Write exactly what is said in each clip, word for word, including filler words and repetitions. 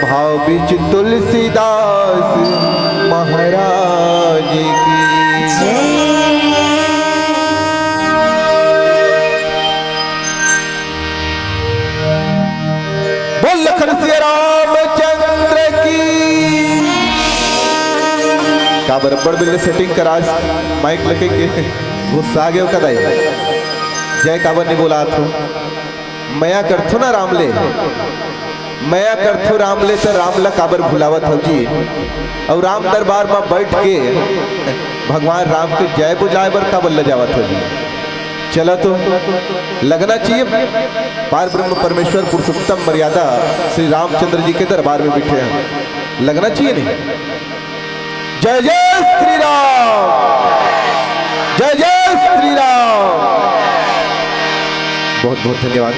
भाव बीच तुलसीदास महाराज की। बोल लखन सिया रामचंद्र की। काबर बड़ बिल सेटिंग करा, माइक लगे के गुस्सा आ गयो कदाई। जय काबर नहीं बोला थो। मया करथो ना राम ले, मया करथो राम ले, त राम ला काबर भुलावत हव जी? अउ राम दरबार म बैठ के भगवान राम के जय बुलाए बर काबर लजावत हव जी? चला तो लगना चाहिए। पार ब्रह्म परमेश्वर पुरुषोत्तम मर्यादा श्री रामचंद्र जी के दरबार में बैठे हैं, लगना चाहिए नहीं? जय जय श्री राम, जय जय श्री राम। बहुत बहुत धन्यवाद।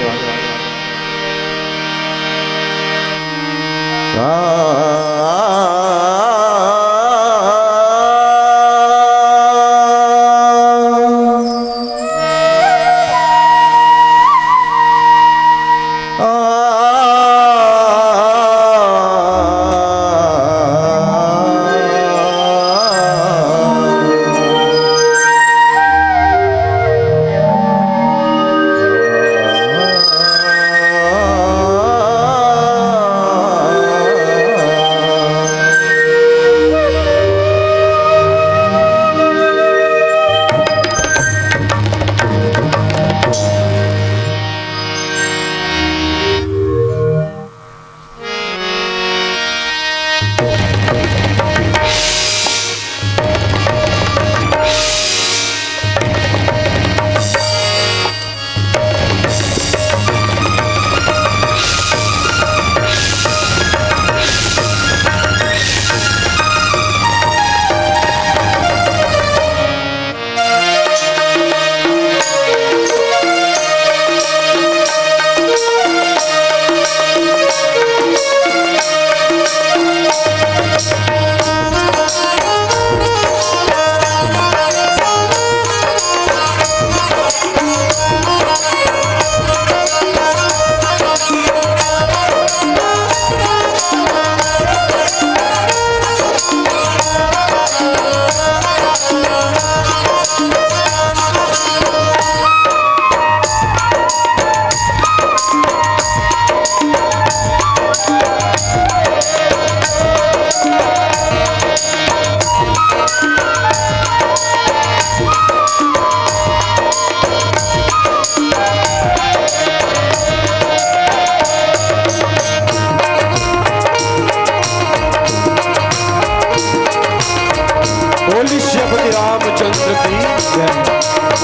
बोली सियापति रामचंद्र की जय,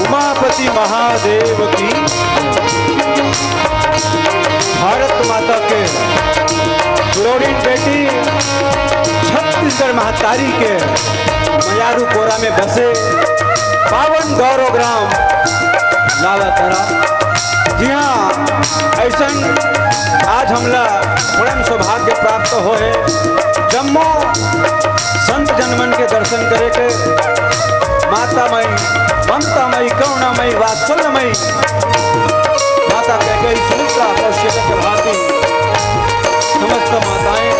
उमापति महादेव की जय। भारत माता के लोरिन बेटी, छत्तीसगढ़ महतारी के मयारू कोरा में बसे पावन गौरव ग्राम लावा करा। जी हाँ, अइसन आज हमला बड़न सौभाग्य प्राप्त होहे, जम्मो संत जनमन के दर्शन करे के। माता मई, ममता मई, करुणा मई, वात्सल्य मई, माता कैकेयी, सुमित्रा, कौशल्या के भांति समस्त माताएं,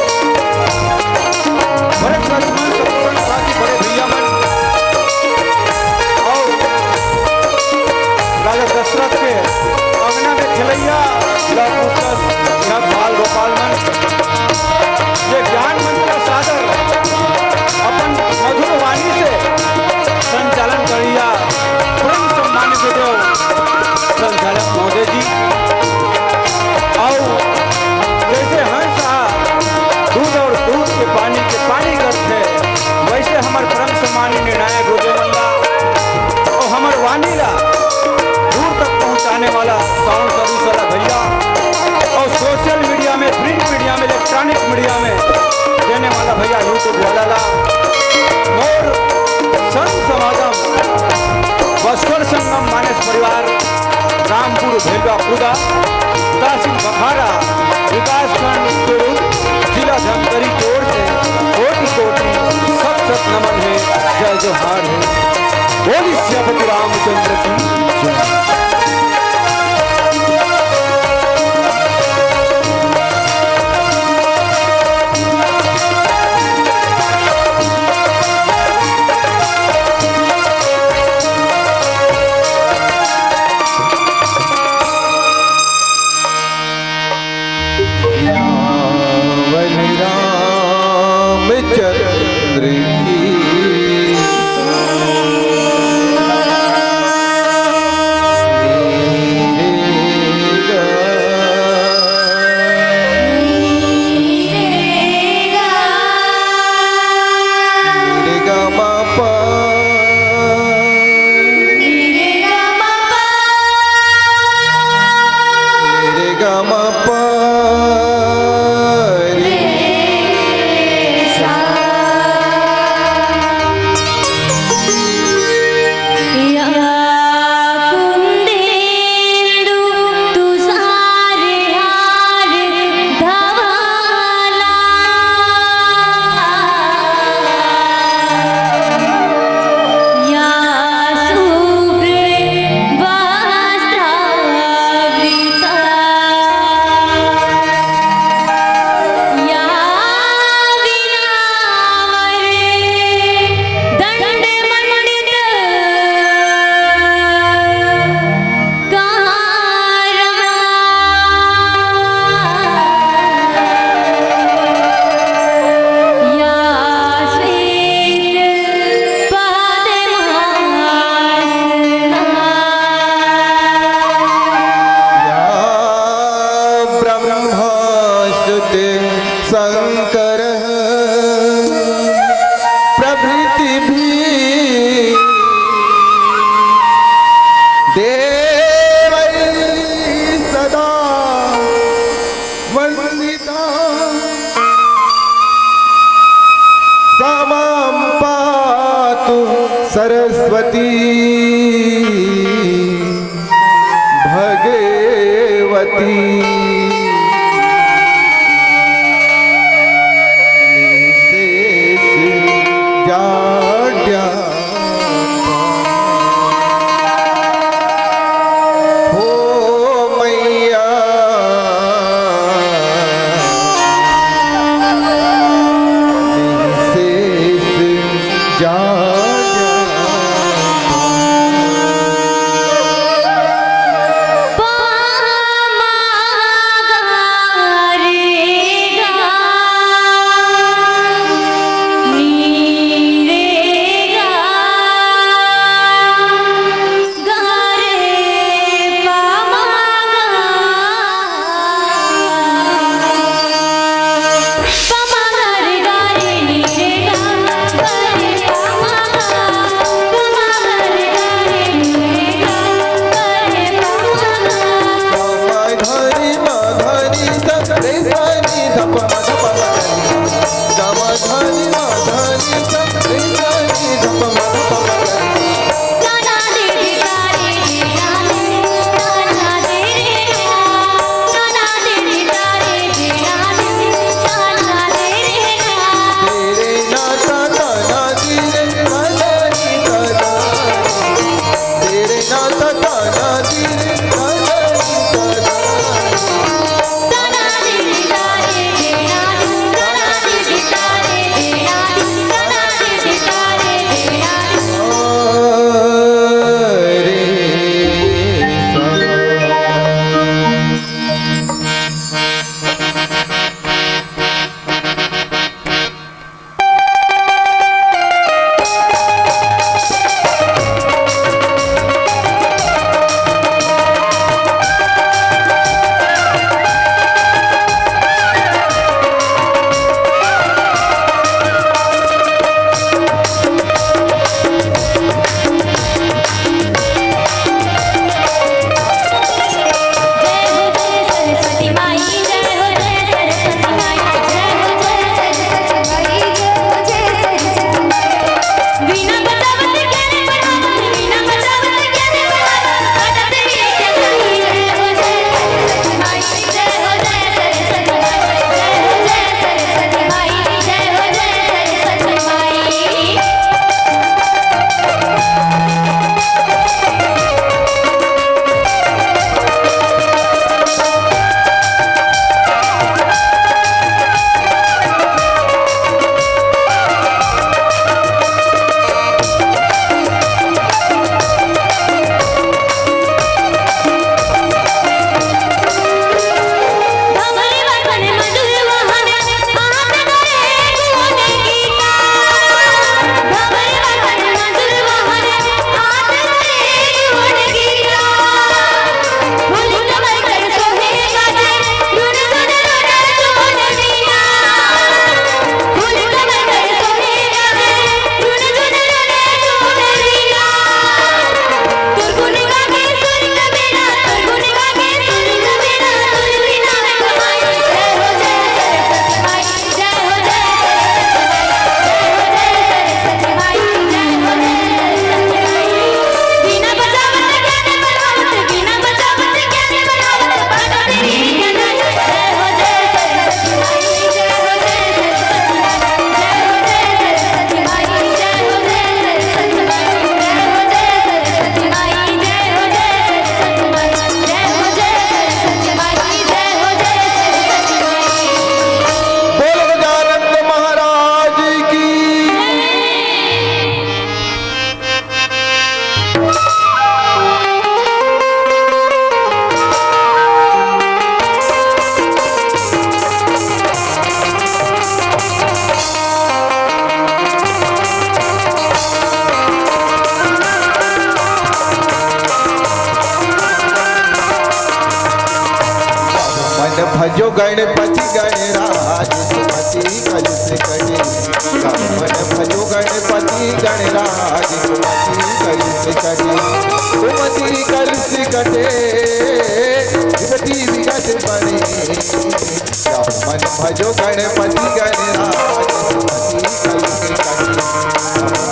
भरत लक्ष्मण शत्रुघ्न साथी बड़े भैया मन अउ राजा दशरथ के अंगना में खेलैया लव कुश, बाल गोपाल मन, ये ज्ञान मंत्र सादर अपन मधुर वाणी से संचालन करिया परम सम्मानित गुरुदेव संचालक महोदय जी। अउ जैसे हंस हा दूध और दूध के पानी के पानी करथे, वैसे हमर परम सम्मानित निर्णायक गुरुदेव मन ला अउ हमर वाणी ला दूर तक पहुंचाने वाला साउंड सर्विस वाला भैया अउ सोशल मीडिया में, प्रिंट मीडिया में, इलेक्ट्रॉनिक मीडिया में देने वाला भैया YouTube वाला ला, मोर संत समागम वस्त्र संगम मानस परिवार, रामपुर भेलवा कुदा, तहसील बघारा, विकासखंड तुरुत, जिला धमतरी की ओर से कोटि कोटि शत शत नमन है, जय जोहार है। बोली सियापति रामचंद्र की जय। नमः परे। जो गणपति गणराज सुमति कलुष कटे, मन भजो गणपति गणराज सुमति कलुष कटे, सुमति कलुष कटे, विपति विघ्न बने। मन भजो गणपति गणराज सुमति कलुष कटे,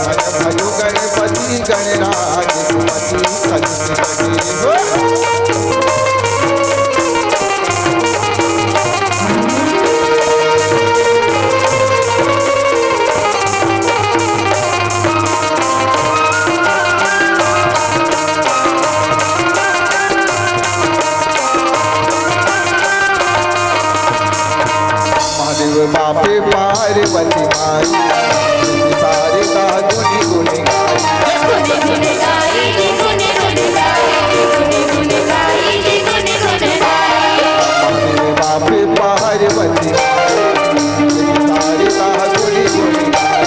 मन भजो गणपति गणराज सुमति कलुष कटे। हो। महादेव बापे पार्वती माई, सारे का गुनी गुनी गाई। महादेव बापे पार्वती माई, सारे का गुनी गुनी गाई।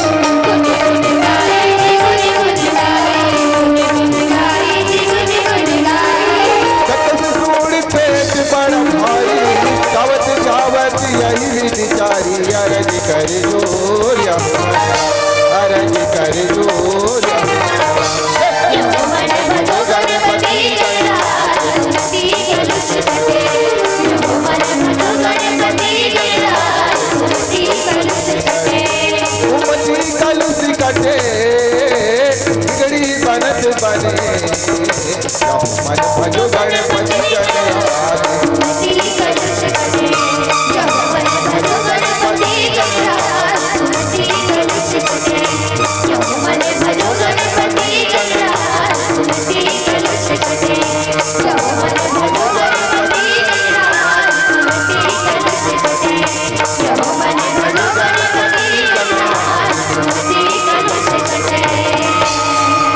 कत से सूड़ पेट बड़ भारी, गावत गावत यही विधि चारी, अरज कर जोर यमुना, अरज कर जोर यमुना। सुमति कलुष कटे, बिगड़ी बनत बने। मन भजो गणपति गणराज।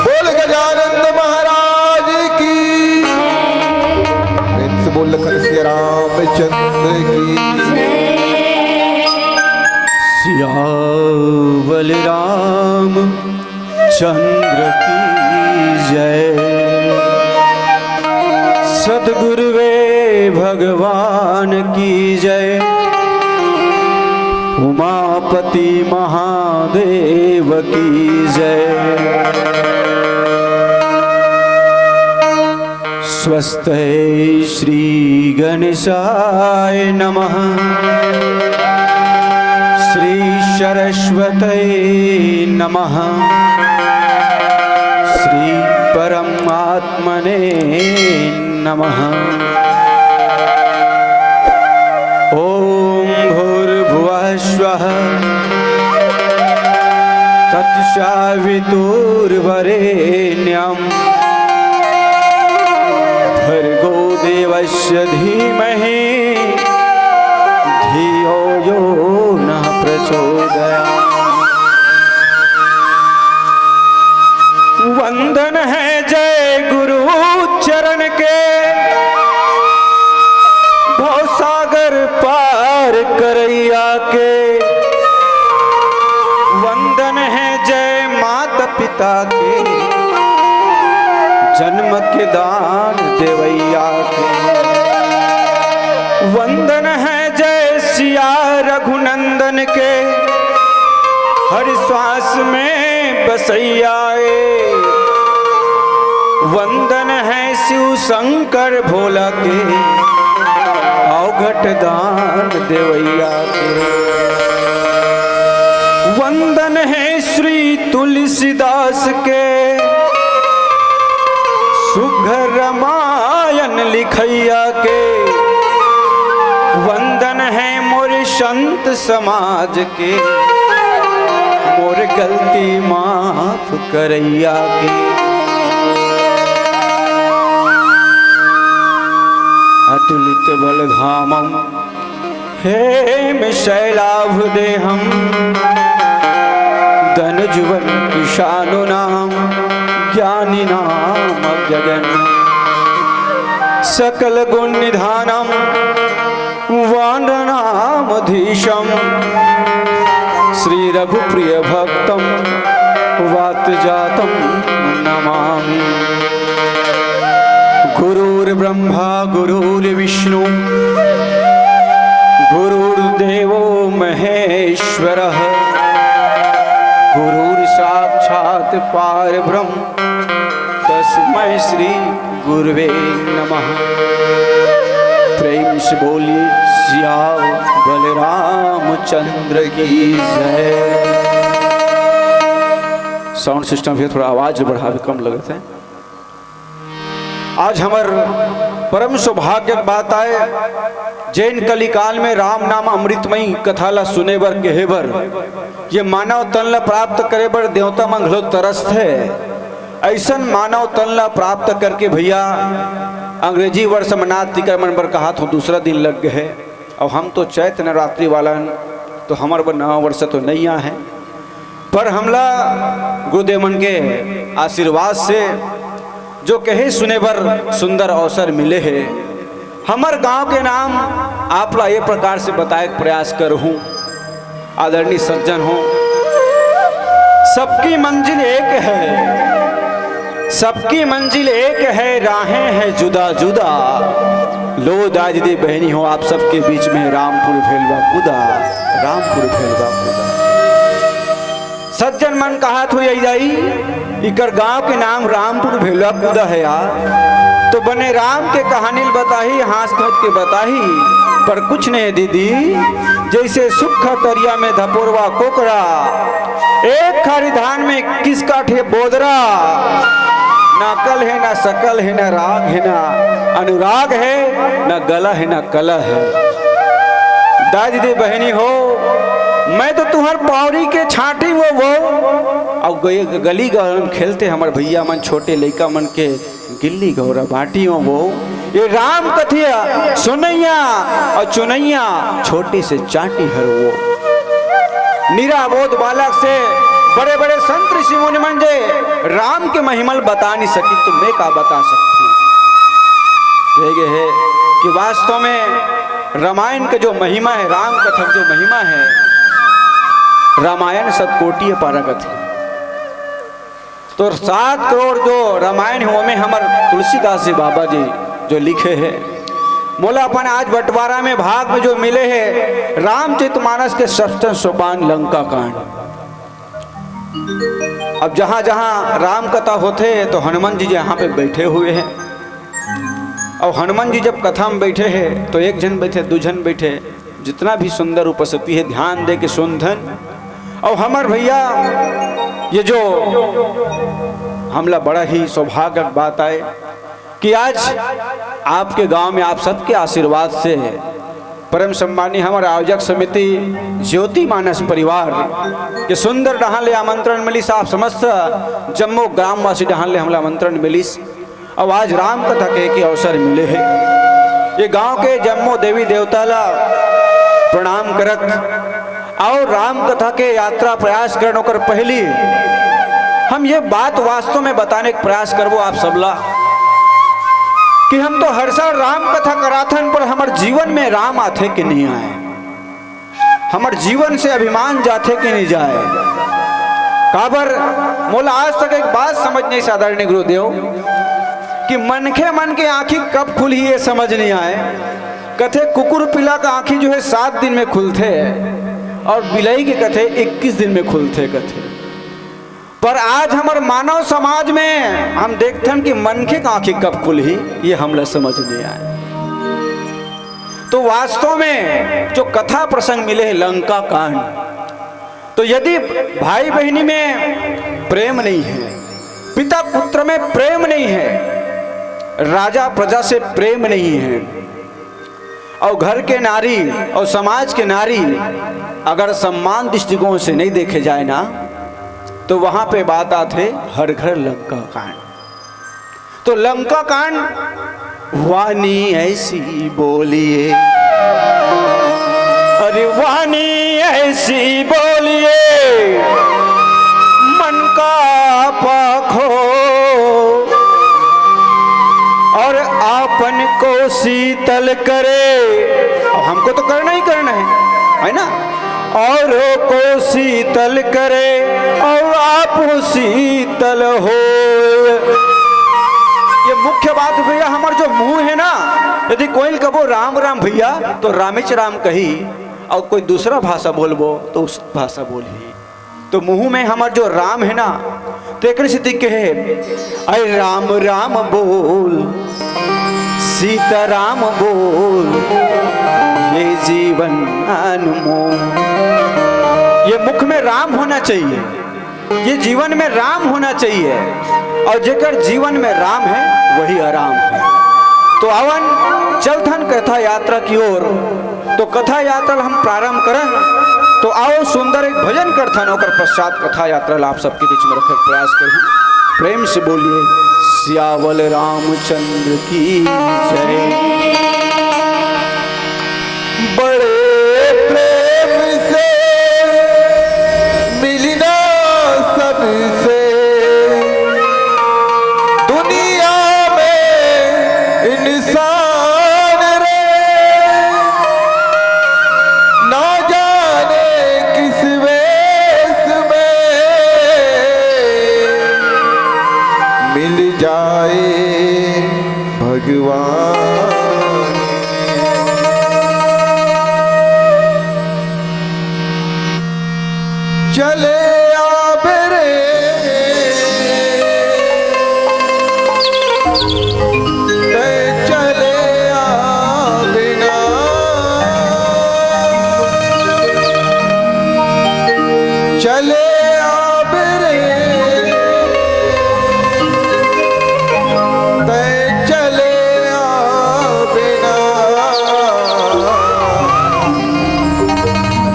बोल गजानंद महाराज की। प्रेम से बोल लखन सिया रामचंद्र की। सिया बलराम चंद्र की जय। सदगुरुवे भगवान की जय। उमापति महादेव की जय। स्वस्ते श्री गणेशाय नमः। श्री सरस्वते नमः। श्री परमात्मने नमः। ॐ भूर्भुवः स्वः तत्सवितुर्वरेण्यं भर्गो देवस्य धीमहि धियो यो नः प्रचोदयात्। वंदन है जय गुरु चरण के, भवसागर पार करैया के। वंदन है जय माता पिता के, जन्म के दान देवैया के। वंदन है जय सिया रघुनंदन के, हर श्वास में बसैया ए। वंदन है शिव शंकर भोला के, अवघट दान देवैया के। वंदन है श्री तुलसीदास के, सुघर रामायण लिखैया के। वंदन है मोर संत समाज के, मोर गलती माफ करैया के। अतुलित बल धामम हेम शैलाभ देहम, धन जुवन किशानु नाम, ज्ञानी नाम गगन। सकल गुण निधानम, वानर नाम धीशम, श्री रघुप्रिय भक्तम, वात जातम नमामि। गुरुर्ब्रह्मा गुरुर्विष्णु, गुरुर्देवो महेश्वरः, गुरुर्साक्षात् पारब्रह्म, तस्मै श्री गुरुवे नमः। प्रेम से बोलिए सियावर बलरामचंद्र की जय। साउंड सिस्टम भी थोड़ा आवाज बढ़ावे, कम लगत हे। आज हमर परम सौभाग्य के बात आय, जेन कलिकाल में राम नाम अमृतमयी कथा ला सुने बर, कहे बर, ये मानव तन ला प्राप्त करे बर देवता मन घलो तरसथे। अइसन मानव तन ला प्राप्त करके भैया, अंग्रेजी वर्ष मनात तिकर मन बर कहात हों, दूसरा दिन लग गे हे। अउ हम तो चैत नवरात्रि वाला हन, तो हमर बर नवा वर्ष तो नइ आहे। पर हमला गुरुदेव मन के आशीर्वाद से जो कहे सुने बर सुंदर अवसर मिले हे, हमर गांव के नाम आप ला ये प्रकार से बताए के प्रयास करहूं। आदरणीय सज्जन हो, सबकी मंजिल एक है, सबकी मंजिल एक है, राहें हैं जुदा जुदा। लो दाई दीदी बहनी हो, आप सबके बीच में रामपुर भेलवा कुदा, रामपुर भेलवा कुदा। सज्जन मन कहात होही, "अई दाई, इकर गांव के नाम रामपुर भेलवा कुदा हे यार।" तो बने राम के कहानी ल बताही, हाँस खेंच के बताही, पर कुछ नहीं दीदी, जैसे सुक्खा तरिया में धपोरवा कोकरा, एक खारी धान में किसका ठे बोदरा। ना कल है, ना सकल है, ना राग है, ना अनुराग है, ना गला है, ना कला है। दाई दीदी बहनी हो, मैं तो तुहर पावरी के छांटी वो, वो, अउ गए-, गली गहरम खेलते हमर भैया मन, छोटे लइका मन के गिल्ली गौरा बांटी हो वो। ये राम कथिया सुनैया अउ चुनैया, छोटी से चांटी हर वो। निराबोध बालक से बड़े बड़े संत ऋषि मुनि मन जे राम के महिमा ल बता नहीं सकी, तो मैं का बता सकती हूँ। कहे गए है कि वास्तव में रामायण के जो महिमा है, राम कथा के जो महिमा है, रामायण शतकोटि पारा कथे। तो सात करोड़ जो रामायण हे, ओमे हमर तुलसीदास जी बाबा जी जो लिखे हे, मोला अपन आज बंटवारा में भाग में जो मिले हे, रामचरितमानस के सप्तम सोपान लंका कांड। अब जहाँ जहाँ राम कथा होथे, तो हनुमान जी यहाँ पे बैठे हुए हैं। अउ हनुमान जी जब कथा में बैठे हे, तो एक झन बैठे, दू झन बैठे, जितना भी सुंदर उपस्थिति हे, ध्यान दे के सुन धन। अउ हमर भैया, ये जो हमला बड़ा ही सौभाग्य के बात आय कि आज आपके गांव में आप सबके आशीर्वाद से परम सम्मानी हमर आयोजक समिति ज्योति मानस परिवार के सुंदर डहान ले आमंत्रण मिलिस, आप समस्त जम्मो ग्रामवासी डहान ले हमला आमंत्रण मिलिस। अउ आज राम कथा के, के अवसर मिले हे। ये गांव के जम्मो देवी देवता ला प्रणाम करत अउ राम कथा के यात्रा प्रयास करन, ओकर पहली हम ये बात वास्तव में बताने के प्रयास करबो आप सबला कि हम तो हर साल राम कथा कराथन, पर हमर जीवन में राम आथे कि नहीं आय। हमर जीवन से अभिमान जाथे कि नहीं जाय? काबर मोला आज तक एक बात समझ नहीं, आदरणीय गुरुदेव, कि मनखे मन के आंखी कब खुलही, ये समझ नहीं आय। कथे कुकुर पिला का आंखी जो है सात दिन में खुलथे, अउ बिलई के कथे इक्कीस दिन में खुलथे कथे। पर आज हमर मानव समाज में हम देखथन कि मनखे के आंखी कब खुलही, ये हमला समझ नहीं आय। तो वास्तव में जो कथा प्रसंग मिले हे लंका कांड, तो यदि भाई बहिनी में प्रेम नहीं है, पिता पुत्र में प्रेम नहीं है, राजा प्रजा से प्रेम नहीं है, अउ घर के नारी अउ समाज के नारी अगर सम्मान दृष्टिकोण से नहीं देखे जाय ना, तो वहां पे बात आथे हर घर लंका कांड। तो लंका कांड, वाणी ऐसी बोलिए, अरे वाणी ऐसी बोलिए, मन का पाखो, और आपन को शीतल करे। अब हमको तो करना ही करना है, है ना? औरों को शीतल करे और आप शीतल हो। ये मुख्य बात भैया, हमर जो मुंह है ना, यदि कोई ल कबो राम राम भैया, तो रामेच राम कही, अउ कोई दूसरा भाषा बोलबो, तो उस भाषा बोलही। तो मुंह में हमर जो राम हे ना, तेकर सेती कहे, "अरे राम राम बोल, सीता राम बोल, ये जीवन अनमोल।" ये मुख में राम होना चाहिए, ये जीवन में राम होना चाहिए, अउ जेकर जीवन में राम हे, वही आराम हे। तो आवन, चलथन कथा यात्रा की ओर। तो कथा यात्रा ल हम प्रारंभ करन, तो आओ सुंदर एक भजन करथन, ओकर पश्चात कथा यात्रा ल आप सबके बीच में रखे के प्रयास करहूं। प्रेम से बोलिए, सियावल रामचंद्र की जय। बड़े प्रेम से मिलना सबसे, दुनिया में इंसान रे, ना जाने किस वेश में मिल जाए भगवान। चले आबे रे, तै चले आबे ना। चले आबे रे, तै चले आबे ना।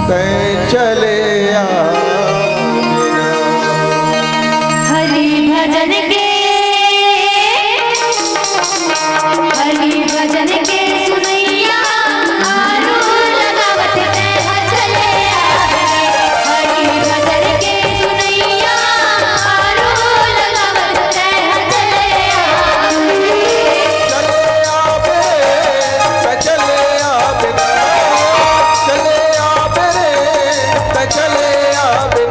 तै चले आबे ना। हरि भजन के, हरि भजन के सुनैया, आरो लगावत तै ह चले आबे। हरि भजन के सुनैया, आरो लगावत तै ह चले आबे। चले आबे, चले आबे, चले आबे रे, चले आबे,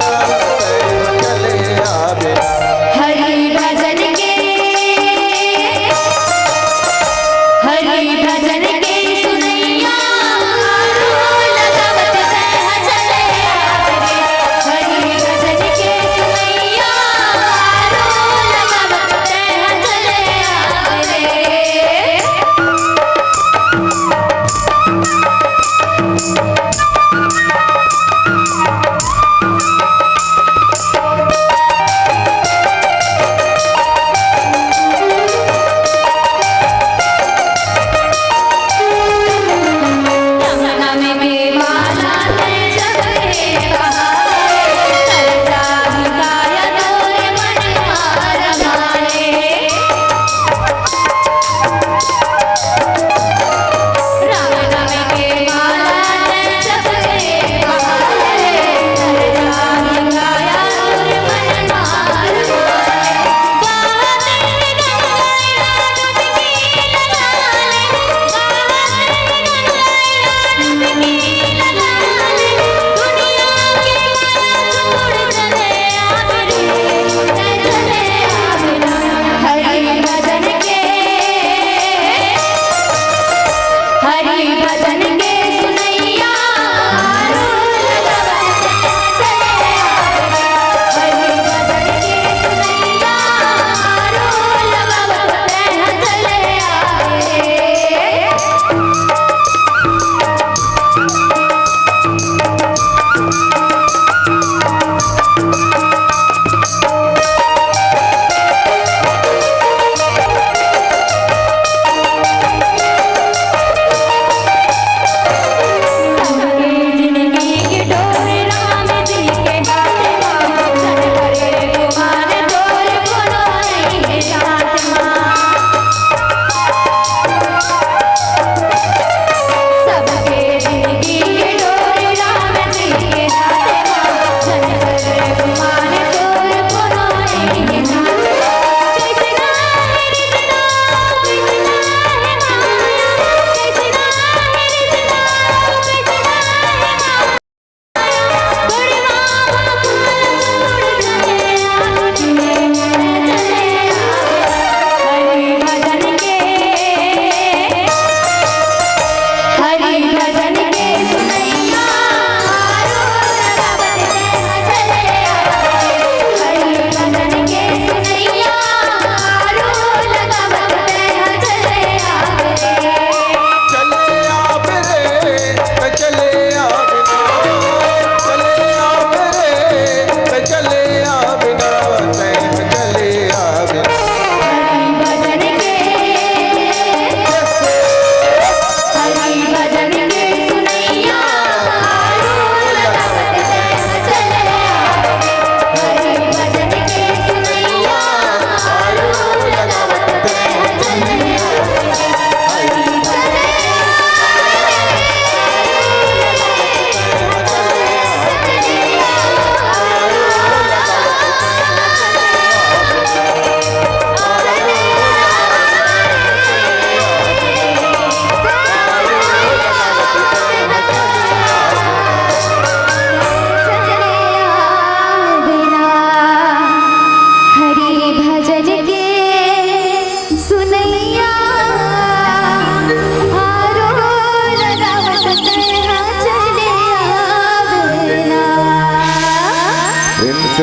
चले आबे। हरि भजन के, हरि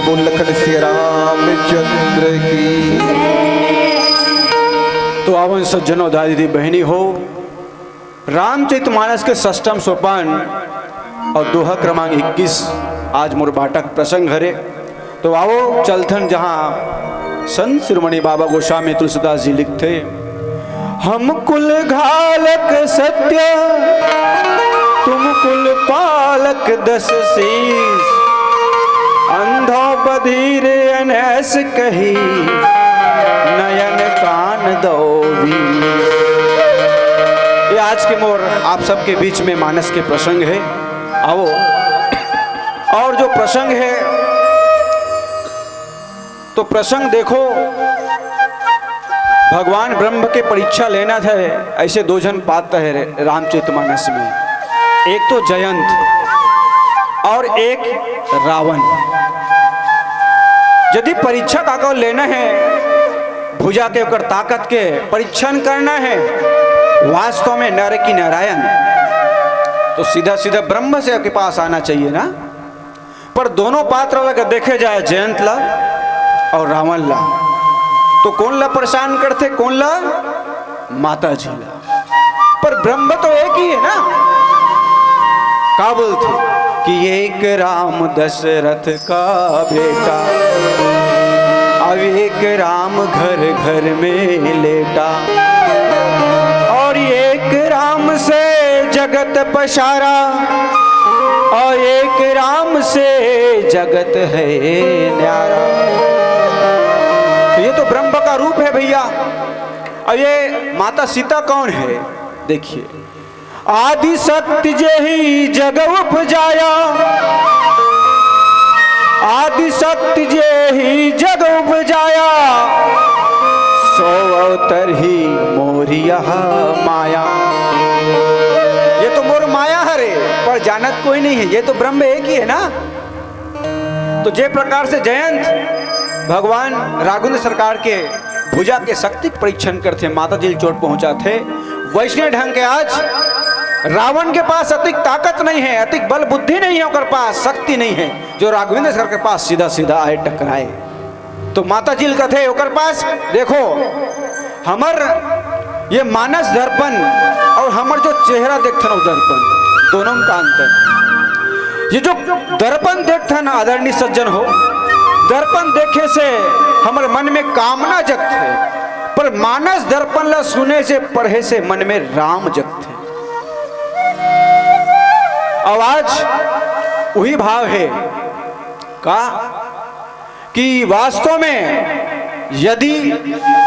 बोल लखन सिया रामचंद्र की। तो आवन सज्जनों, दाई दीदी, बहनी हो, रामचरितमानस के षष्ठम सोपान और दोहा क्रमांक इक्कीस आज मोर बाटा के प्रसंग हरे। तो आओ चलथन, जहाँ संत शिरोमणि बाबा गोस्वामी तुलसीदास जी लिखथे, हम कुल घालक सत्य, तुम कुल पालक दस शीश। अंधो बधिर अनैस कही, नयन कान दो बीस। ये आज के मोर आप सबके बीच में मानस के प्रसंग है। आओ, और जो प्रसंग है, तो प्रसंग देखो, भगवान ब्रह्म के परीक्षा लेना था, ऐसे दो झन पात्र है रामचरितमानस में। एक तो जयंत और एक रावण। यदि परीक्षा काको लेना है, भुजा के ओकर ताकत के परीक्षण करना है, वास्तव में नर की नारायण, तो सीधा सीधा ब्रह्म से के पास आना चाहिए ना। पर दोनों पात्र ला अगर देखे जाए, जयंत ला और रावण ला, तो कौन ला परेशान करथे? कौन ला? माता जी ला। पर ब्रह्म तो एक ही है ना। का बोलथे कि एक राम दशरथ का बेटा, अब एक राम घर घर में लेटा, और एक राम से जगत पसारा, और एक राम से जगत है न्यारा। तो ये तो ब्रह्म का रूप है भैया। और ये माता सीता कौन है? देखिए, आदि शक्ति जेहि जग उपजाया, आदि शक्ति जेहि जग उपजाया, सो अवतरही मोर यह माया। ये तो मोर माया हरे, पर जानत कोई नहीं है, ये तो ब्रह्म एक ही है ना। तो जे प्रकार से जयंत भगवान राघवेंद्र सरकार के भुजा के शक्ति के परीक्षण करथे, माता जी ल चोट पहुंचाथे, वैसने ढंग के आज रावण के पास अतिक ताकत नहीं है, अतिक बल बुद्धि नहीं है, ओकर पास शक्ति नहीं है, जो राघवेंद्र सरकार के पास सीधा सीधा आए टकराए। तो माता जी ल कथे ओकर पास, देखो, हमर ये मानस दर्पण और हमर जो चेहरा देखथन वो दर्पण, दोनों में का अंतर? ये जो दर्पण देखथन, आदरणीय सज्जन हो, दर्पण देखे से हमर मन में कामना जगथे, पर मानस दर्पण ला सुने से, पढ़े से मन में राम जगथे। अब आज वही भाव है का कि वास्तव में यदि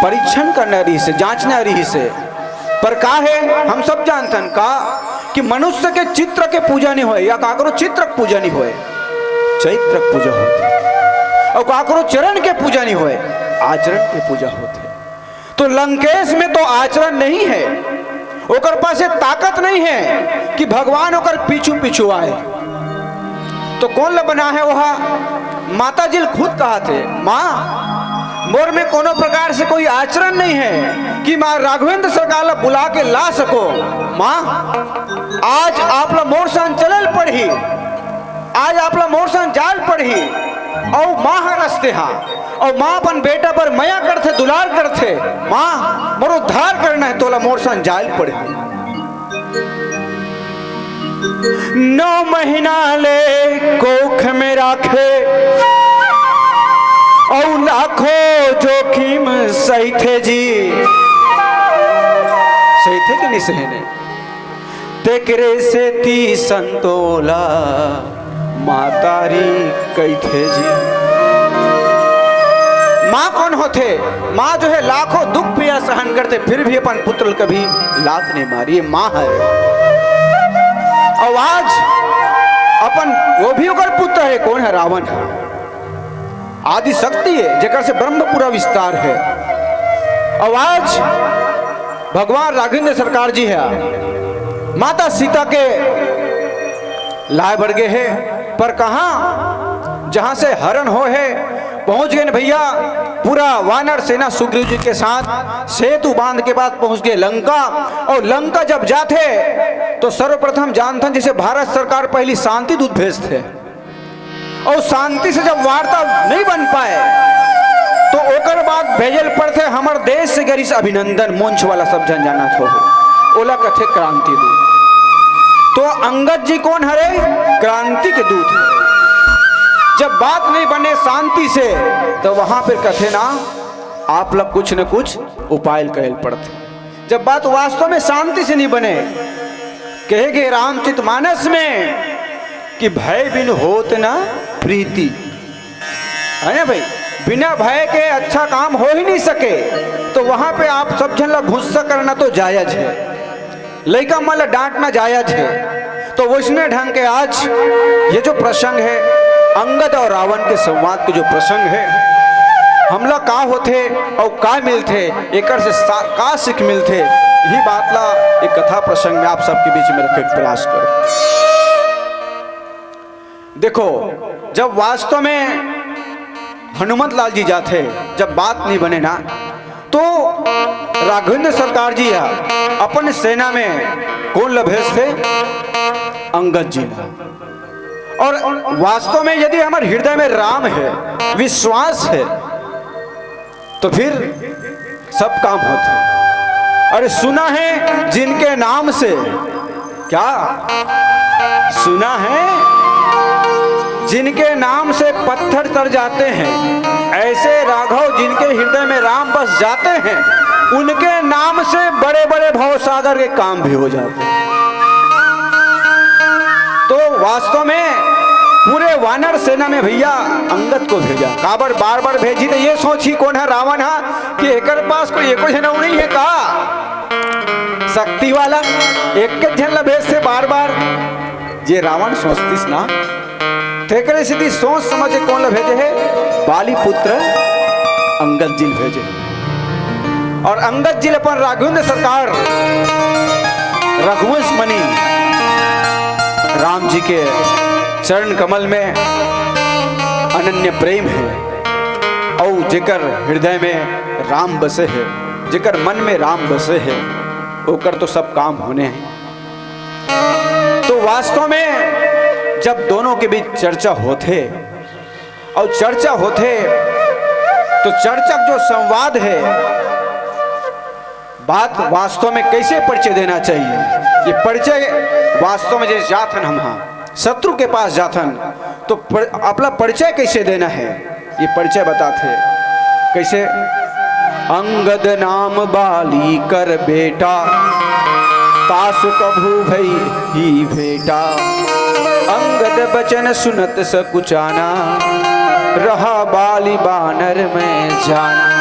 परीक्षण करना रहिसे, जांचना रहिसे, पर का है, हम सब जानथन का कि मनुष्य के चित्र के पूजा नहीं होए, या काकरो चित्र के पूजा नहीं होए, चरित्र के पूजा होथे, और काकरो चरण के पूजा नहीं होए, आचरण के पूजा होथे। तो लंकेश में तो आचरण नहीं है, ओकर पास ये ताकत नहीं है कि भगवान ओकर पीछू पीछू आए। तो कौन ला बना है वह? माता जी खुद कहाथे, माँ, मोर में कोनो प्रकार से कोई आचरण नहीं है कि माँ राघवेंद्र सरकार ला बुला के ला सको। माँ, आज आप ला मोर संग चलल पड़ही, आज आप ला मोर संग जाल पड़ही। अउ माँ ह रस्ते हा, अउ माँ अपन बेटा पर मया करथे, दुलार करथे, माँ, मोर उद्धार करना है, तोला मोर संग जाल पड़ही। नौ महीना ले कोख में राखे, अउ लाखों जोखिम सहिथे जी। सहिथे कि नहीं सहिने? तेकरे सेती संतोला मातारी कहिथे जी। माँ कौन होथे? माँ जो है लाखों दुख पीड़ा सहन करथे, फिर भी अपन पुत्र ल कभी लात नहीं मारी, ये माँ है। अउ आज अपन वो भी ओकर पुत्र है, कौन है? रावण है। आदि शक्ति है, जेकर से ब्रह्म पूरा विस्तार है। अउ आज भगवान राघवेंद्र सरकार जी है, माता सीता के लाए बर गे हे, पर कहाँ, जहाँ से हरण होए हे, पहुँच गे न भैया। पूरा वानर सेना सुग्रीव जी के साथ सेतु बांध के बाद पहुँच गे लंका। अउ लंका जब जाथे तो सर्वप्रथम जानथन, जैसे भारत सरकार पहली शांति दूत भेजथे, अउ शांति से जब वार्ता नहीं बन पाए, तो ओकर बाद भेजल पड़थे हमर देश से गरीस अभिनंदन, मंच वाला सब झन जानत हो, ओला कथे क्रांति दूत। तो अंगद जी कोन हरे? क्रांति के दूत हरे। जब बात नहीं बने शांति से, तो वहां पर कथे ना, आप लोग कुछ न कुछ उपाय करेल पड़थे। जब बात वास्तव में शांति से नहीं बने, कहे गए रामचरित मानस में कि भय बिन होत ना प्रीति, है ना भाई? बिना भय के अच्छा काम हो ही नहीं सके। तो वहां पे आप सब झन ला गुस्सा करना तो जायज है, लइका मन ला डांटना जायज है। तो वैसने ढंग के आज ये जो प्रसंग है, अंगद और रावण के संवाद के जो प्रसंग है, हमला का होथे और का मिलथे, एकर से सा-, का सीख मिलथे, यही बात ला एक कथा प्रसंग में आप सबके बीच में रखे के प्रयास करो। देखो, जब वास्तव में हनुमत लाल जी जाथे, जब बात नहीं बने ना, तो राघवेंद्र सरकार जी ह अपन सेना में कोन ल भेजथे? अंगद जी ल। और वास्तव में यदि हमर हृदय में राम है, विश्वास है, तो फिर सब काम होथे। अरे सुना है जिनके नाम से, क्या सुना है? जिनके नाम से पत्थर तर जाते हैं, ऐसे राघव जिनके हृदय में राम बस जाते हैं, उनके नाम से बड़े-बड़े भवसागर के काम भी हो जाते हैं। तो वास्तव में पूरे वानर सेना में भैया अंगद को भेजा। काबर बार-बार भेजी? तो ये सोची कोन है? रावण है कि एकर पास कोई एको झन अउ नहीं है का शक्ति वाला? एक के झन ला भेजथे बार-बार, जे रावण सोचतिस ना, तेकरे सेती सोच समझ के कोन ला भेजे हे? बाली पुत्र अंगद जी ल भेजे हे। और अंगद जी ल अपन राघवेंद्र सरकार रघुवंश मणि राम जी के चरण कमल में अनन्य प्रेम है, और जेकर हृदय में राम बसे है, जेकर मन में राम बसे है, ओकर तो सब काम होने हैं। तो वास्तव में जब दोनों के बीच चर्चा होथे और चर्चा होथे, तो चर्चा जो संवाद है, बात वास्तव में कैसे परिचय देना चाहिए, ये परिचय वास्तव में जैसे जाथन हम, हाँ, शत्रु के पास जाथन, तो पर-, अपना परिचय कैसे देना है, ये परिचय बताथे। कैसे? अंगद नाम बाली कर बेटा, तासु कभू भई ही भेटा। अंगद बचन सुनत सकुचाना, रहा बाली बानर मैं जाना।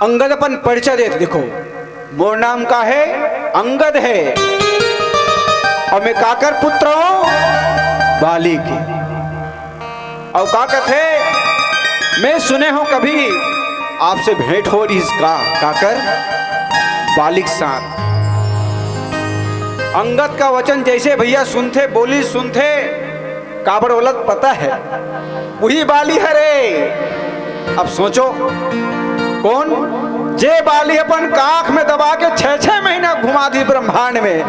अंगद अपन परिचय देत, देखो, मोर नाम का है? अंगद है। और मैं काकर पुत्र हूं? बाली के। और का कथे? मैं सुने हूं कभी आपसे भेंट हो रही इसका, काकर? बाली के साथ। अंगद का वचन जैसे भैया सुनथे, बोली सुनथे, काबर ओला त पता है, वही बाली हरे। अब सोचो, कौन जे बाली अपन काख में दबा के छह छह महीना घुमा दी ब्रह्मांड में,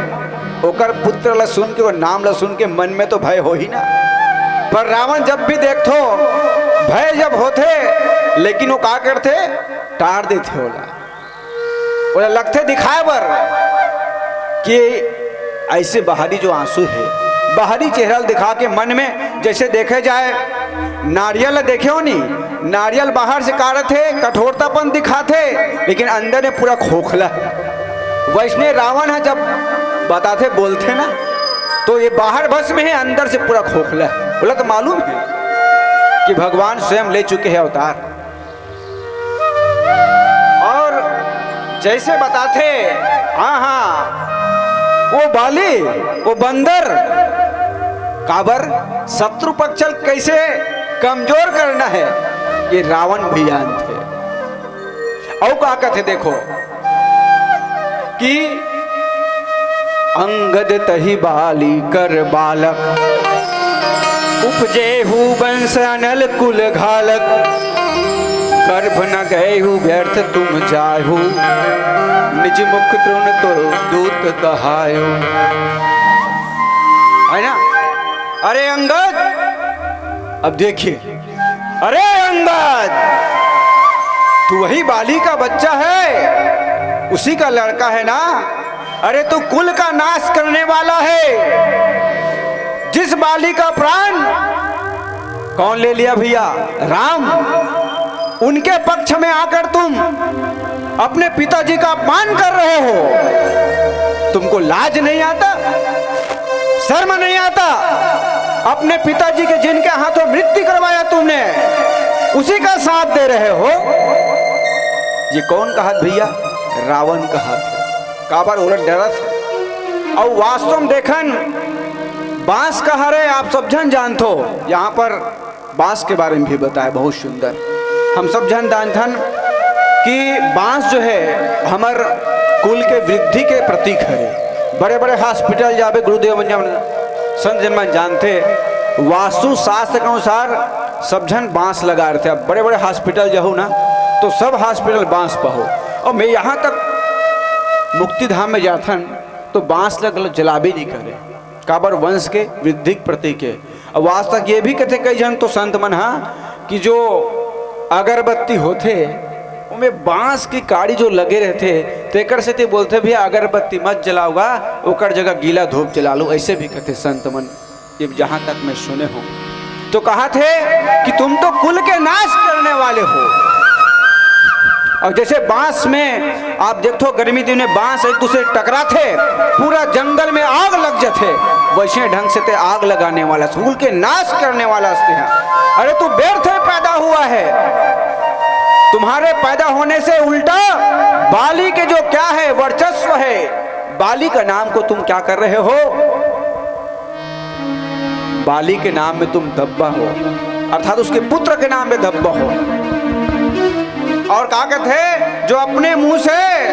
ओकर पुत्र ला सुन के, वो नाम ला सुन के मन में तो भय हो ही ना। पर रावण जब भी देखथो, भय जब होथे, लेकिन वो का करथे, टार देथे ओला। ओला लगथे दिखाए बर कि ऐसे बाहरी जो आंसू है, बाहरी चेहरा ल दिखा के मन में जैसे देखे जाए, नारियल ल देखे हो नी, नारियल बाहर से का रथे, कठोरतापन दिखाथे, लेकिन अंदर में पूरा खोखला है। वैसने रावण है जब बताथे, बोलथे ना, तो ये बाहर भस्म है, अंदर से पूरा खोखला है। ओला तो मालूम है कि भगवान स्वयं ले चुके हैं अवतार। और जैसे बताथे, हाँ, हाँ, वो बाली, वो बंदर, काबर शत्रु पक्ष ल कैसे कमजोर करना है, ये रावण भी जानथे। अउ का कथे देखो कि अंगद तहि बाली कर बालक, उपजे हु वंश अनल कुल घालक। गर्भ न गए हु व्यर्थ तुम जाहु, निज मुख तृण तो दूत कहायो। है ना? अरे अंगद, अब देखिए, अरे अंगद, तू वही बाली का बच्चा है, उसी का लड़का है ना? अरे तू कुल का नाश करने वाला है। जिस बाली का प्राण कौन ले लिया भैया? राम। उनके पक्ष में आकर तुम अपने पिताजी का अपमान कर रहे हो। तुमको लाज नहीं आता, शर्म नहीं आता? अपने पिताजी के, जिनके हाथों मृत्यु करवाया तुमने, उसी का साथ दे रहे हो। ये कौन का हाथ भैया? रावण का हाथ है। काबर ओला डरत है। और वास्तव में देखन, बांस का हरे, आप सब झन जानथो। यहाँ पर बांस के बारे में भी बताए, बहुत सुंदर। हम सब झन जानथन कि बांस जो है, हमर कुल के वृद्धि के प्रतीक हरे। बड़े बड़े हॉस्पिटल जाबे, गुरुदेव मन जन, संत जन मन जानथे, वास्तु शास्त्र के अनुसार सब झन बांस लगा रथे। अब बड़े बड़े हॉस्पिटल जाहू ना, तो सब हॉस्पिटल बांस पाहू। और मैं यहाँ तक मुक्तिधाम में जाथन, तो बांस ल घलो जलाबे नहीं करे। काबर? वंश के वृद्धि के प्रतीक है। अब आज तक ये भी कथे कई झन तो संत मन हा कि जो अगरबत्ती होथे, ओमे बांस की काड़ी जो लगे रहथे, तेकर सेती बोलथे, "भैया, अगरबत्ती मत जलाओगा, ओकर जगह गीला धूप जला लो।" ऐसे भी कथे संत मन, ये जहां तक मैं सुने हूं। तो कहा थे कि तुम तो कुल के नाश करने वाले हो। और जैसे बांस में आप देखो, गर्मी दिन में बांस एक दूसरे टकराथे, पूरा जंगल में आग लग जाथे, वैसे ढंग से ते आग लगाने वाला, कुल के नाश करने वाला हस्ती है। अरे तू व्यर्थ में पैदा हुआ है, तुम्हारे पैदा होने से उल्टा बाली के जो क्या है, वर्चस्व है, बाली का नाम को तुम क्या कर रहे हो? बाली के नाम में तुम धब्बा हो, अर्थात उसके पुत्र के नाम में धब्बा हो। और का कहथे, जो अपने मुंह से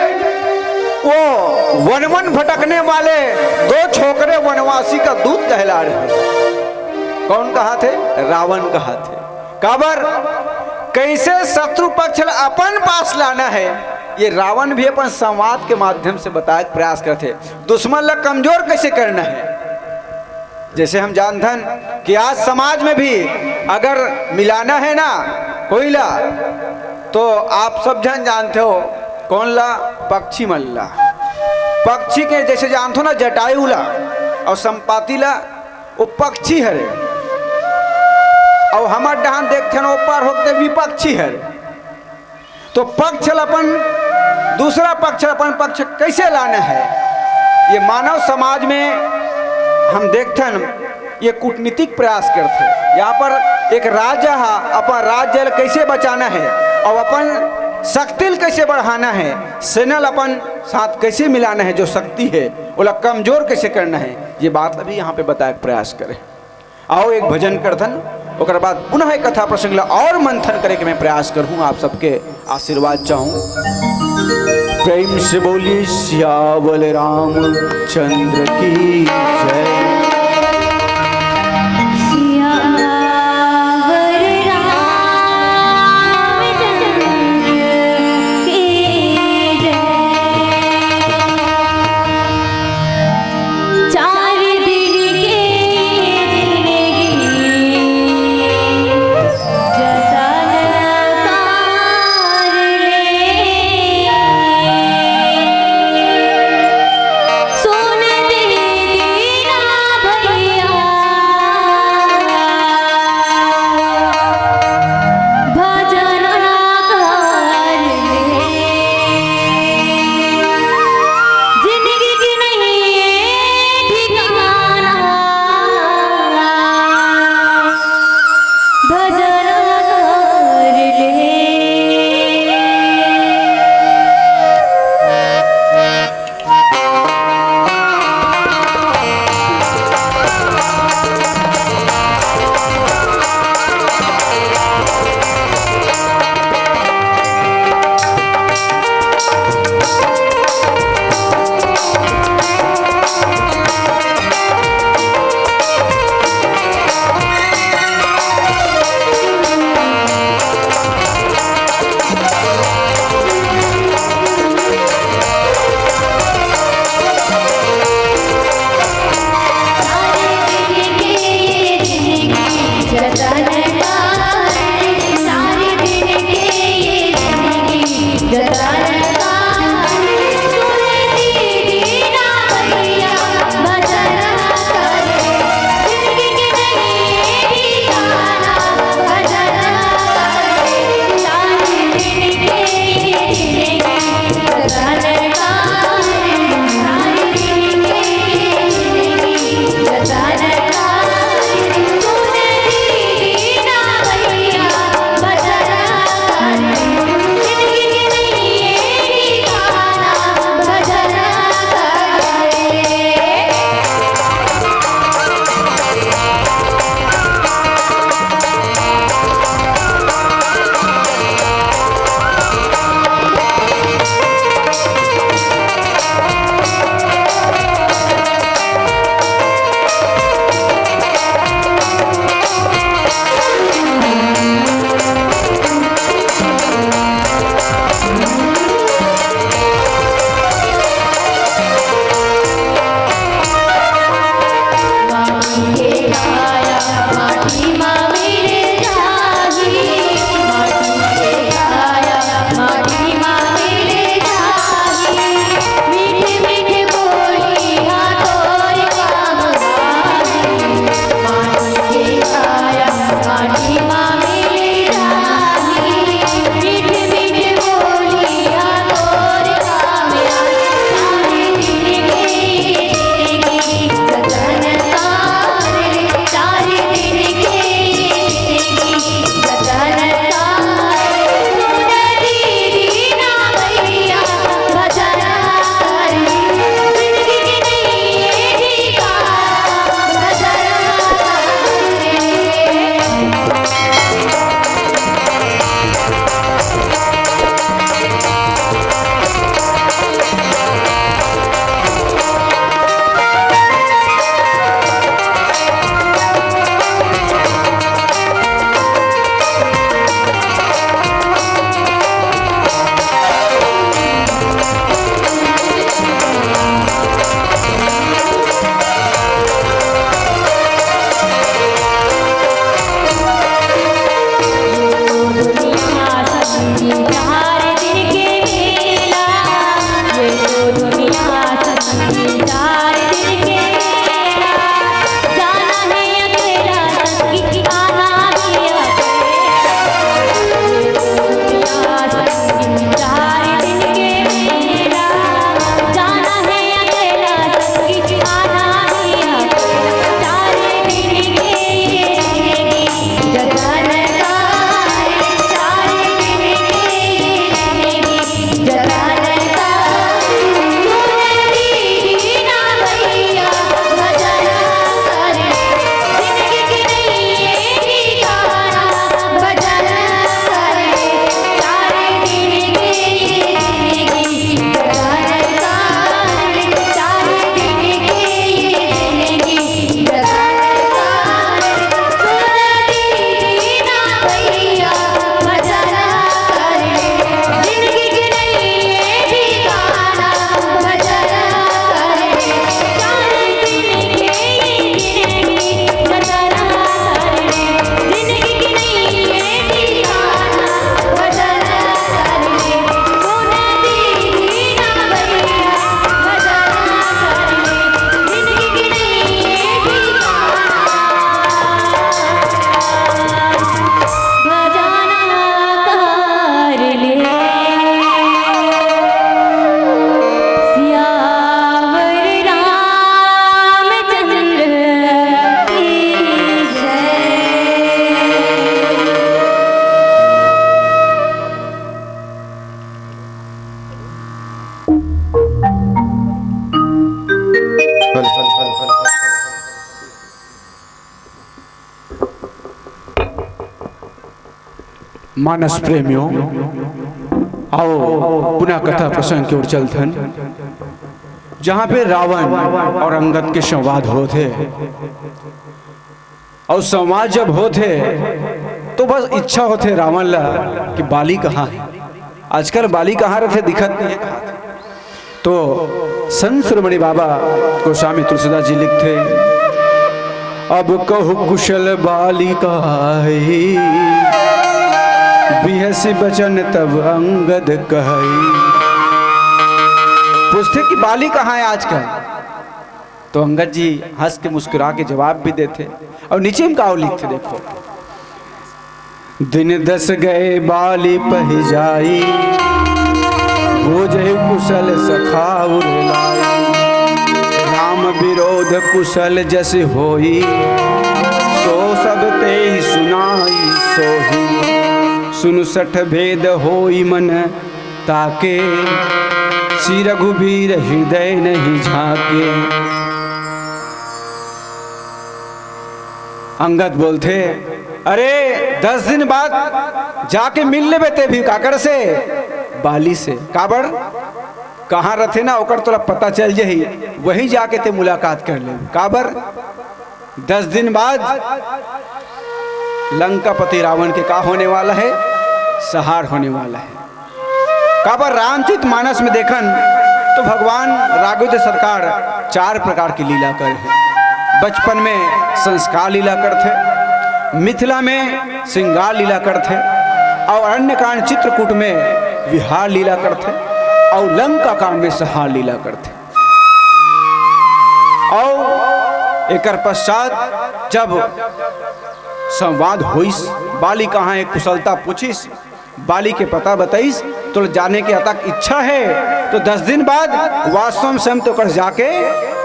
वो वन वन भटकने वाले दो छोकरे वनवासी का दूत कहला रहे। कौन कहा थे? रावण कहा थे। काबर? कैसे शत्रु पक्ष ला अपन पास लाना है, ये रावण भी अपन संवाद के माध्यम से बताए के प्रयास करथे। दुश्मन ला कमजोर कैसे करना है। जैसे हम जानथन कि आज समाज में भी अगर मिलाना है ना कोई ला, तो आप सब झन जानते हो कौन ला? पक्षी मन ला। पक्षी के जैसे जानथो ना, जटायु ला और संपाति ला, वो पक्षी हरे। और हमर डहान देखथन, ओ पार होके विपक्षी हरे। तो पक्ष ल अपन, दूसरा पक्ष ल अपन पक्ष कैसे लाना है, ये मानव समाज में हम देखथन, ये कूटनीतिक प्रयास करथे। यहाँ पर एक राजा हा अपन राज्य ल कैसे बचाना है और अपन शक्ति ल कैसे बढ़ाना है, सेना ल अपन साथ कैसे मिलाना है, जो शक्ति है ओला कमजोर कैसे करना है, ये बात ल भी यहाँ पे बताए के प्रयास करे। आओ एक भजन करथन, ओकर बाद पुनः एक कथा प्रसंग ला और मंथन करे के मैं प्रयास करहूँ, आप सबके आशीर्वाद चाहूँ। प्रेम से बोलिए सियावल रामचंद्र की जय। सियावर रामचंद्र की जय। चार दिन के जिंदगी जतन कर ले। सुन दीदी ना मानस प्रेमियों, आओ पुनः कथा प्रसंग की ओर चलथन, जहाँ पे रावण और अंगद के संवाद होत हे। और संवाद जब होत हे तो बस इच्छा होत हे रावण ला कि बाली कहाँ हे। आजकल बाली कहाँ रथे, दिखत नहीं हे। तो संत शिरोमणि बाबा गोस्वामी तुलसीदास जी लिखथे, अब कहु कुशल बाली कहाई, बिहसी बचन तब अंगद कहई। पूछथे कि बाली कहाँ हे आजकल? तो अंगद जी हंस के मुस्कुरा के जवाब भी देथे। और नीचे में का लिखथे, देखो, दिन दस गए बाली पहि जाई, बोझहि कुशल सखा उर लाई। राम विरोध कुशल जस होई, सो सब तेहि सुनाई सोही। सुनु सठ भेद होई मन ताके, श्री रघुबीर हृदय नहीं झांके। अंगद बोलथे, अरे, दस दिन बाद जाके मिल लेबे ते भी। काकर से? बाली से। काबर? कहाँ रथे ना, ओकर तोला पता चल जाही, वहीं जाके ते मुलाकात कर लेबे। काबर? दस दिन बाद लंकापति रावण के का होने वाला हे? संहार होने वाला हे। काबर रामचरित मानस में देखन तो भगवान राघवेंद्र सरकार चार प्रकार की लीला करे हे। बचपन में संस्कार लीला करथे, मिथिला में श्रृंगार लीला करथे, और अरण्य कांड चित्रकूट में विहार लीला करथे, और लंका कांड में संहार लीला करथे। और एकर पश्चात जब संवाद होइस, बाली कहाँ हे कुशलता पूछिस, बाली के पता बताइस, तो जाने के अतक इच्छा हे, तो दस दिन बाद वास्तव में हम तो कर जाके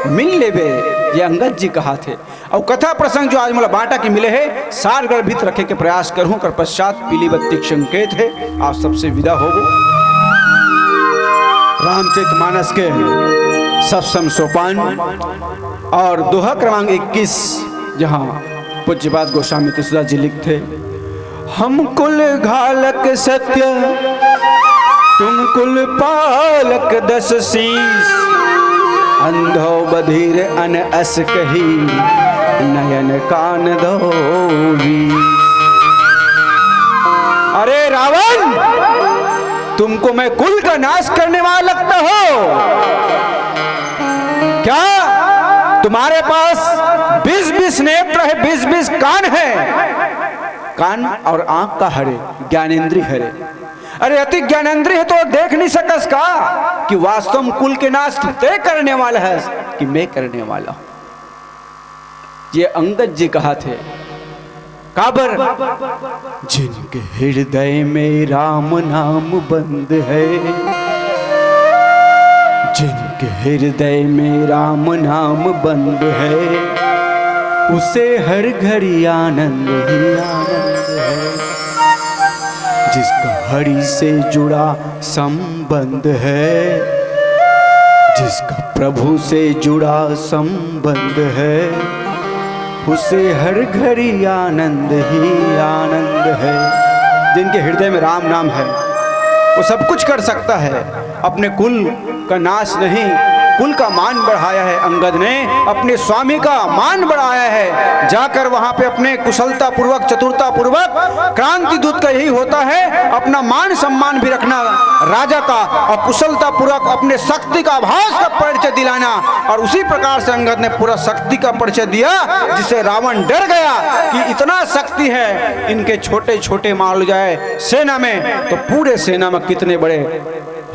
मिल लेबे, ये अंगद जी कहाथे। और कथा प्रसंग जो आज मोला बांटा के मिले हे, सार गर्भित रखे के प्रयास करहूं, कर पश्चात पीली बत्ती के संकेत हे, आप सबसे विदा होबो। रामचरित मानस के सप्तम सोपान और दोहा क्रमांक इक्कीस, जहां पूज्यपाद गोस्वामी तुलसीदास जी लिखथे, हम कुल घालक सत्य, तुम कुल पालक दस शीश, अंधो बधिर अन अस कही, नयन कान दो वीस। अरे रावण, तुमको मैं कुल का नाश करने वाला लगता हो क्या? तुम्हारे पास बीस बीस नेत्र है, बीस बीस कान है, कान और आंख का हरे, ज्ञानेंद्री हरे। अरे अति ज्ञानेंद्री है तो देख नहीं सकस का कि वास्तव में कुल के नाश ते करने वाला है कि मैं करने वाला हूं? ये अंगद जी कहाथे। काबर? जिनके हृदय में राम नाम बंद है, जिनके हृदय में राम नाम बंद है, उसे हर घड़ी आनंद ही आनंद है। जिसका हरि से जुड़ा संबंध है, जिसका प्रभु से जुड़ा संबंध है, उसे हर घड़ी आनंद ही आनंद है। जिनके हृदय में राम नाम है, वो सब कुछ कर सकता है। अपने कुल का नाश नहीं, कुल का मान बढ़ाया है अंगद ने, अपने स्वामी का मान बढ़ाया है। जाकर वहां पे अपने कुशलता पूर्वक, चतुरता पूर्वक, क्रांति दूत का यही होता है, अपना मान सम्मान भी रखना राजा का, और कुशलता पूर्वक अपने शक्ति का आभास का परिचय दिलाना। और उसी प्रकार से अंगद ने पूरा शक्ति का परिचय दिया, जिससे रावण डर गया कि इतना शक्ति है, इनके छोटे छोटे मार लो जाए सेना में, तो पूरे सेना में कितने बड़े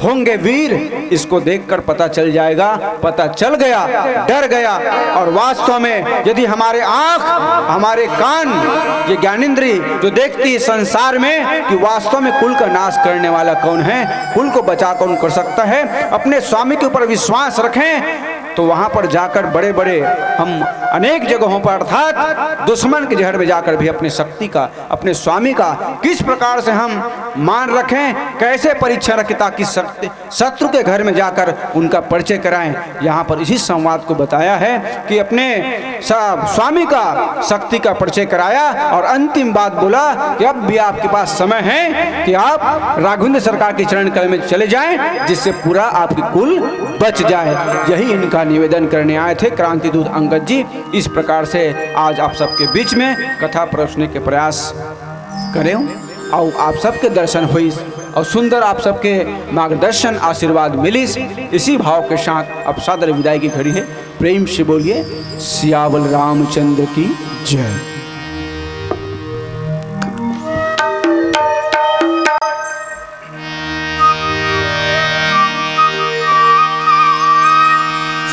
होंगे वीर, इसको देखकर पता चल जाएगा। पता चल गया, डर गया। और वास्तव में यदि हमारे आंख, हमारे कान, ये ज्ञानेंद्री जो देखती है संसार में कि वास्तव में कुल का नाश करने वाला कौन है, कुल को बचा कौन कर सकता है, अपने स्वामी के ऊपर विश्वास रखें। तो वहां पर जाकर बड़े बड़े हम अनेक जगहों पर, अर्थात दुश्मन के घर में जाकर भी अपनी शक्ति का, अपने स्वामी का किस प्रकार से हम मान रखें, कैसे परीक्षा रखें, ताकि शक्ति, शत्रु के घर में जाकर उनका परिचय कराएं। यहाँ पर इसी संवाद को बताया है कि अपने सा-, स्वामी का शक्ति का परिचय कराया और अंतिम बात बोला कि अब भी आपके पास समय है कि आप राघवेंद्र सरकार के चरण कल में चले जाएं, जिससे पूरा आपकी कुल बच जाए। यही इनका निवेदन करने आए थे क्रांतिदूत अंगद जी। इस प्रकार से आज आप सबके बीच में कथा परोसने के प्रयास करें और आप सबके दर्शन हुई और सुंदर आप सबके मार्गदर्शन आशीर्वाद मिलिस। इसी भाव के साथ अब सादर विदाई की घड़ी है। प्रेम से बोलिए सियावल रामचंद्र की जय।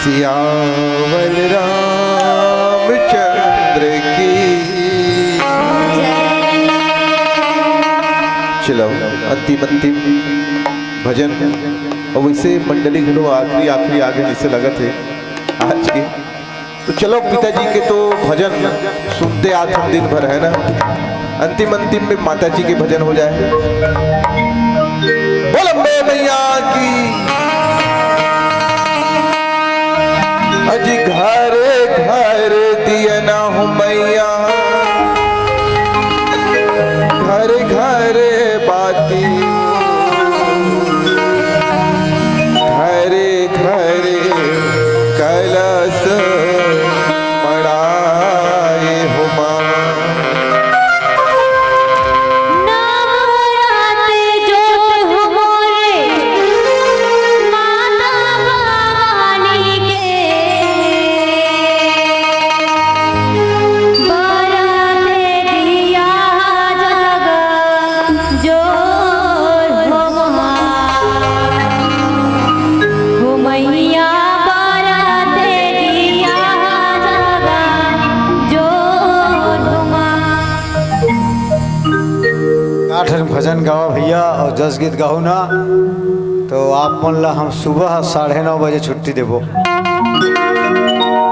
सियावल रामचंद्र की। चलो, अंतिम अंतिम भजन। और वैसे मंडली घलो आखिरी आखिरी आगे निसे लगत है आज के। तो चलो, पिताजी के तो भजन सुनते आत हम दिन भर, है ना, अंतिम अंतिम में माता जी के भजन हो जाए। बोल अम्बे मैया की। अजी घर घर दिया ना हो मैया, घर घर बाती, घर घर कलश मड़ाए हो माँ। नवरात जोत हो मोरे माता भवानी के, बरते दिया जग जोर हो माँ। हो मैया बरते दिया जग जोर हो माँ। आठ ठन भजन गावा भैया और जस गीत गाहू ना, तो आप मन ला हम सुबह साढ़े नौ बजे छुट्टी देबो।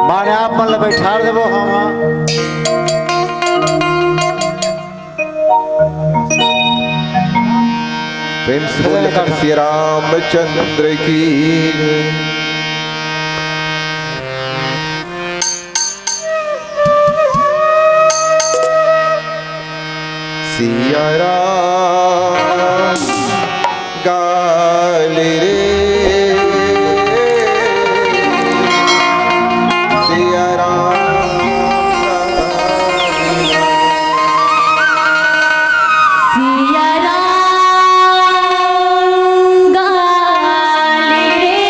माने आप मन ला बैठार देबो हम। प्रेम से बोले सिया रामचंद्र की। सिया राम गाल रे, सिया राम। सिया राम गाल रे।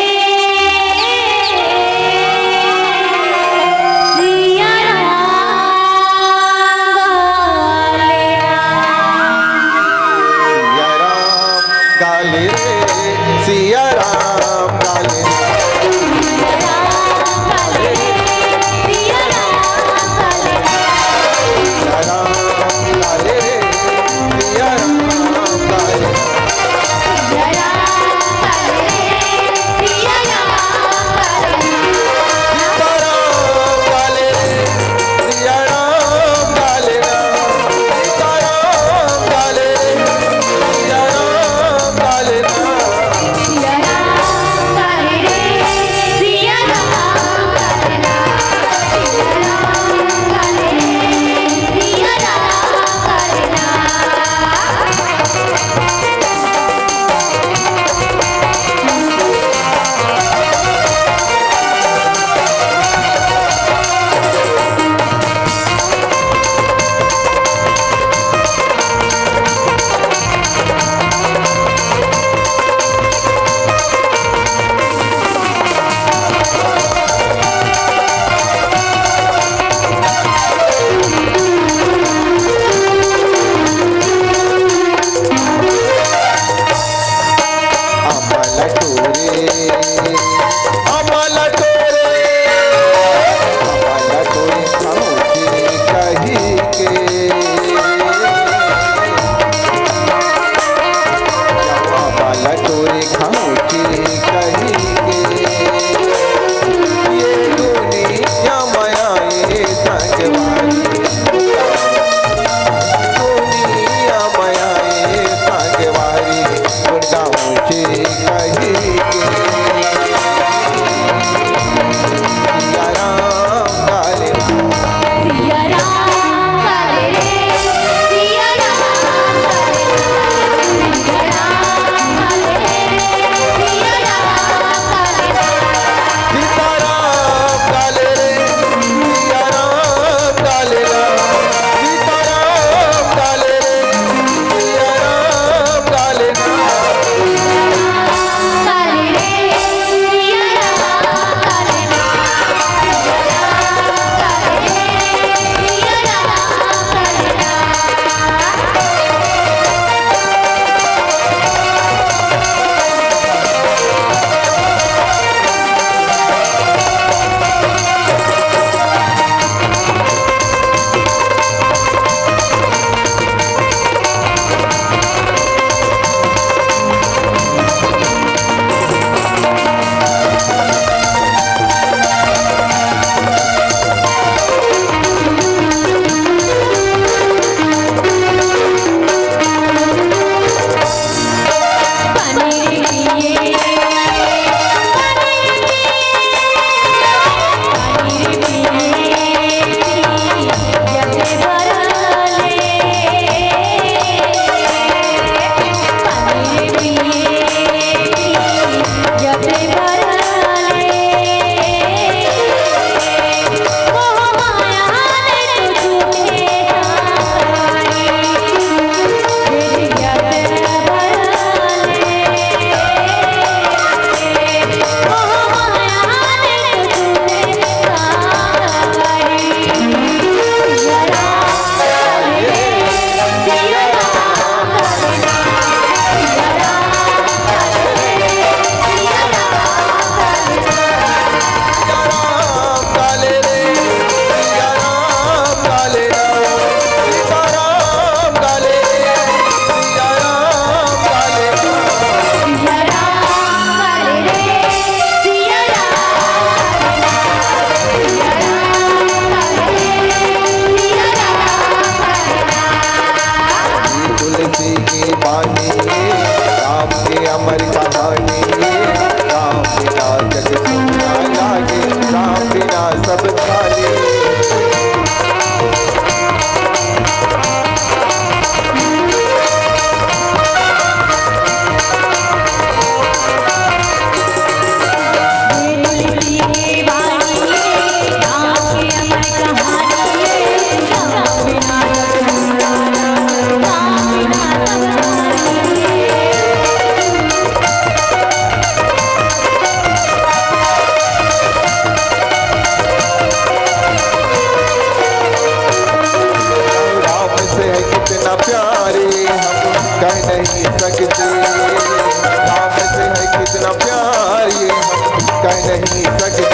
नहीं सकती,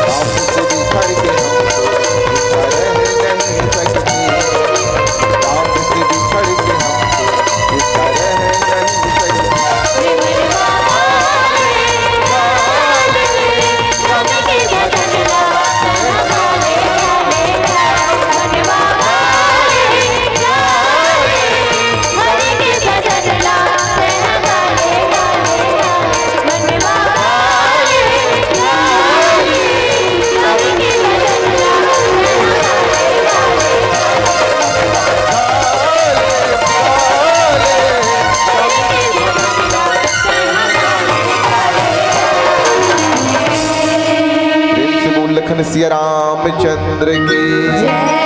पाप से बिछड़ के हम तो इसका रह नहीं सकती, पाप से बिछड़ के हम तो इसका रह नहीं सकती। प्रेम से बोल लखन सिया रामचंद्र की।